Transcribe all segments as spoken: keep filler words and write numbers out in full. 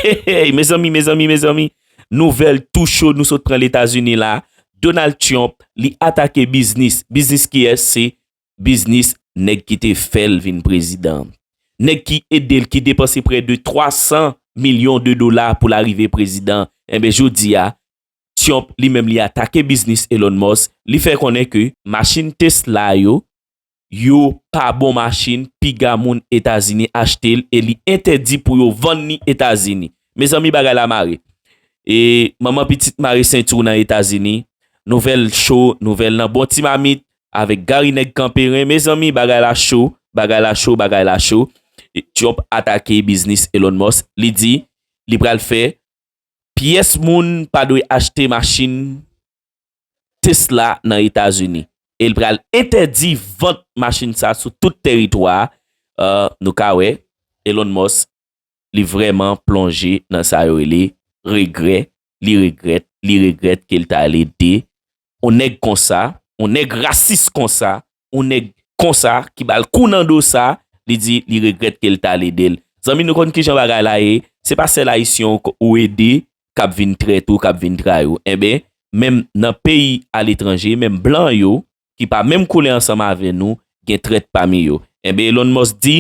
Hey, mezanmi, mezanmi, mezanmi. Nouvèl tou cho nou sot pran Etazini la. Donald Trump, li atake biznis. Biznis kiyès? Se biznis nèg ki te fè l vin prezidan. Nèg ki ede l, ki depanse prè de twa san milyon de dola pou l arive prezidan. Enben, jodi a, Trump li menm li atake biznis Elon Musk. Li fè konnen ke machin Tesla yo, yo pa bon machin, piga moun Etazini achte l e li entèdi pou yo vann li Etazini. Mezanmi, bagay la mare. E manman pitit mare senti w nan Etazini. Nouvèl cho, nouvèl nan bon ti mamit avèk Gary Nèg Kanperen. Mezanmi, bagay la cho, bagay la cho, bagay la cho. E Trump atake biznis Elon Musk. Li di, li pral fè pyès moun pa dwe achte machin Tesla nan Etazini. E l pral entèdi vant machin sa sou tout teritwa a. Euh, nou ka wè, Elon Musk, li vrèman plonje nan sa yo rele regrè. Li regrèt, li regrèt ke l t al ede yon nèg konsa, yon nèg rasis konsa, yon nèg konsa ki ba l kou nan do sa, li di li regrèt ke l t al ede l. Zanmi, nou konn kijan bagay la ye, se pa sèl Ayisyen ou, ou ede k ap vin trèt ou, k ap vin trayi w. Enben, menm nan peyi aletranje, menm blan yo, ki pa menm koulè ansanm avè nou, gen trèt pami yo. Enben, Elon Musk di,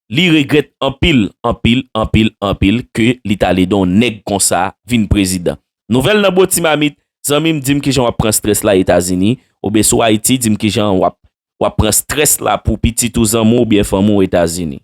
li regrèt anpil, anpil, anpil, anpil ke li t al ede yon nèg konsa vin prezidan. Nouvèl nan bon ti mamit, zanmi m, di m kijan w ap pran strès la Etazini, oubyen si w Ayiti, di m kijan w ap, w ap pran strès la pou pitit ou, zanmi w oubyen fanmi w Etazini.